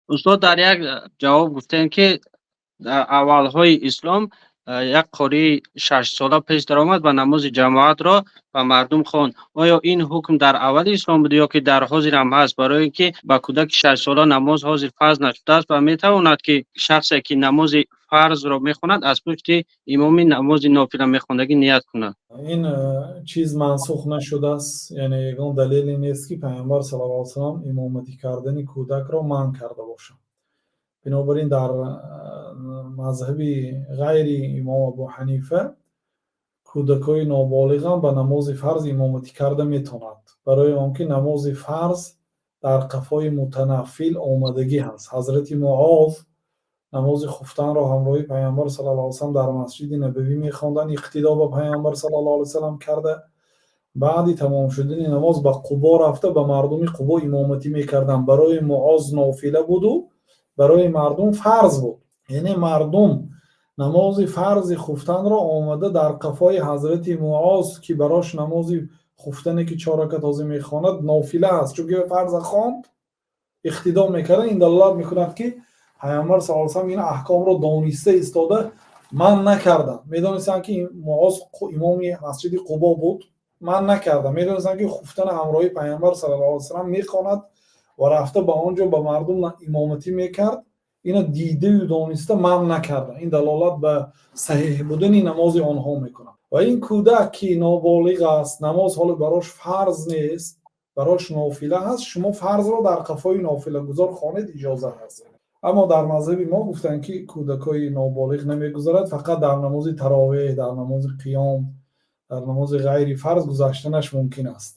Устод, дар як ҷавоб гуфтем, ки дар аввалҳои ислом як қории 6 сола пеш даромад ва намози ҷамоатро ба мардум хонд. Оё ин ҳукм дар аввали ислом буд ё ки дар ҳозир ҳам ҳаст? Барои ин ки ба кӯдаки 6 сола намоз ҳозир фарз нашудааст ва метавонад, ки шахсе ки намози фарзро мехонад, аз пушти имоми намози нофила мехондагӣ ният кунад? Ин чиз мансух нашудааст, яъне ягон далеле нест, ки Пайғамбар саллаллоҳу алайҳи васаллам имоматӣ кардани кӯдакро манъ карда бошад. Бинобар ин дар мазҳаби ғайри имом Абу Ҳанифа кӯдакҳои ноболиғам ба намози фарз имоматӣ карда метавонад, барои он ки намози фарз дар қафои мутанаффил омадагӣ ҳаст. Ҳазрати Муоз намози хуфтанро ҳамроҳи Пайғамбар саллаллоҳу алайҳи васаллам дар Масҷиди Набавӣ мехонданд, иқтидо ба Пайғамбар саллаллоҳу алайҳи васаллам карда, баъди тамом шудани намоз ба Қубо рафта, ба мардуми Қубо имоматӣ мекарданд. Барои Муоз нофила буду, барои мардум фарз буд. Яъне мардум намози фарзи хуфтанро омада дар қафои ҳазрати Муоз, ки барош намози хуфтане, ки чор ракат ҳозир мехонад, нофила аст, чунки фарза хонд, иқтидо мекард. Ин далолат мекунад, ки Пайғамбар саллаллоҳу алайҳи васаллам ин аҳкомро дониста истода манъ накарданд. Медонистанд, ки Муоз имоми Масҷиди Қубо буд, манъ накарданд. Медонистанд, ки хуфтана ҳамроҳи Пайғамбар саллаллоҳу алайҳи васаллам мехонад ва рафта ба он ҷо ба мардум имоматӣ мекард. Ина дидаю дониста манъ накарданд. Ин далолат ба саҳеҳ будани намози онҳо мекунад. Ва ин кӯдак, ки ноболиғ аст, намоз ҳоло барош фарз нест, барош нофила ҳаст. Шумо фарзро дар қафои нофилагузор хонед, иҷоза ҳаст. Аммо дар мазҳаби мо гуфтанд, ки кӯдакҳои ноболиғ намегузарад, фақат дар намози таровеҳ, дар намози қиём, дар намози ғайри фарз гузаштанаш мумкин аст.